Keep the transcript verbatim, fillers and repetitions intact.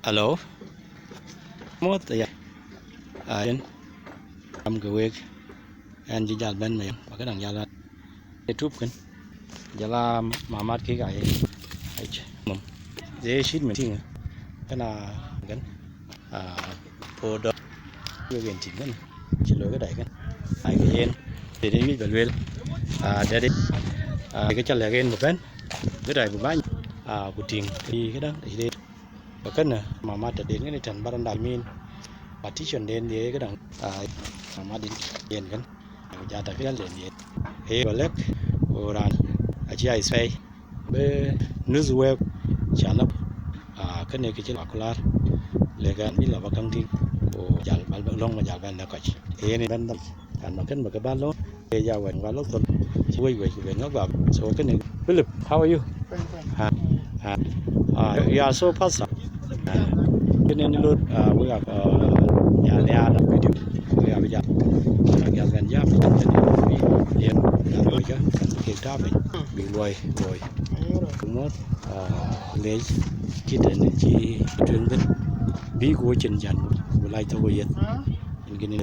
Hello. Muɔ̈th ya. Aa, yen. Am ke wek. Ɣɛn cï jal bɛ̈n me yam. Ba këdäŋ jal bɛ̈n. Ë tup kën. Jal a mamat kek aye. Ai, nom. Ye cït mën tïŋ. Kënë, kën. Aa, po dɔ̈. Wek en tïŋ kënë. Cï looi këdäŋ kën. Ai, ke yen. Dɛ̈t ë wiëc ba lueel. Aa, dɛ̈t ë. Aa, ke ca lɛ̈k en bï bɛ̈n. Këdäŋ bï bäny. Aa, ku tïŋ. Ë këdäŋ. Ë dɛ̈t. Ba kënë, mama tɔ̈ den kënë tɛ̈n baranda min. Partition den ye këdäŋ, aa, mama den yen kën. Ku ja tɔ̈ këdäŋ den yen. Ee ba lɛ̈k, ku raan, acï a spɛi. Bï nuth wek, ca lɔ, aa, kënë kë cï la ku laar. Lek ɣɛn bï la ba käŋ tïŋ, ku jal ba lɔ̈ŋ ba jal bɛ̈n lɛ̈k kɔc. Yen bɛ̈n dhɔl. Kan ba kën ba ke ba lɔ, ke ya wɛ̈t ba lɔ thol. Wec wec ku ben ŋa guap. So kënë, Philip, how are you? Fine, fine. Ah, ah, ah, you are so fast. Ah, kënë ni lot, ah, we have, ah, ya, ya la video. We have ya. Ya ben ya, ya, ya, ya, ya, ya, ke ta ben. Bï luɔi, luɔi. Ku muɔ̈th, ah, lec, kit en ci tueŋ ben. Bï ku cin jan, ku lai thok yen. In gini.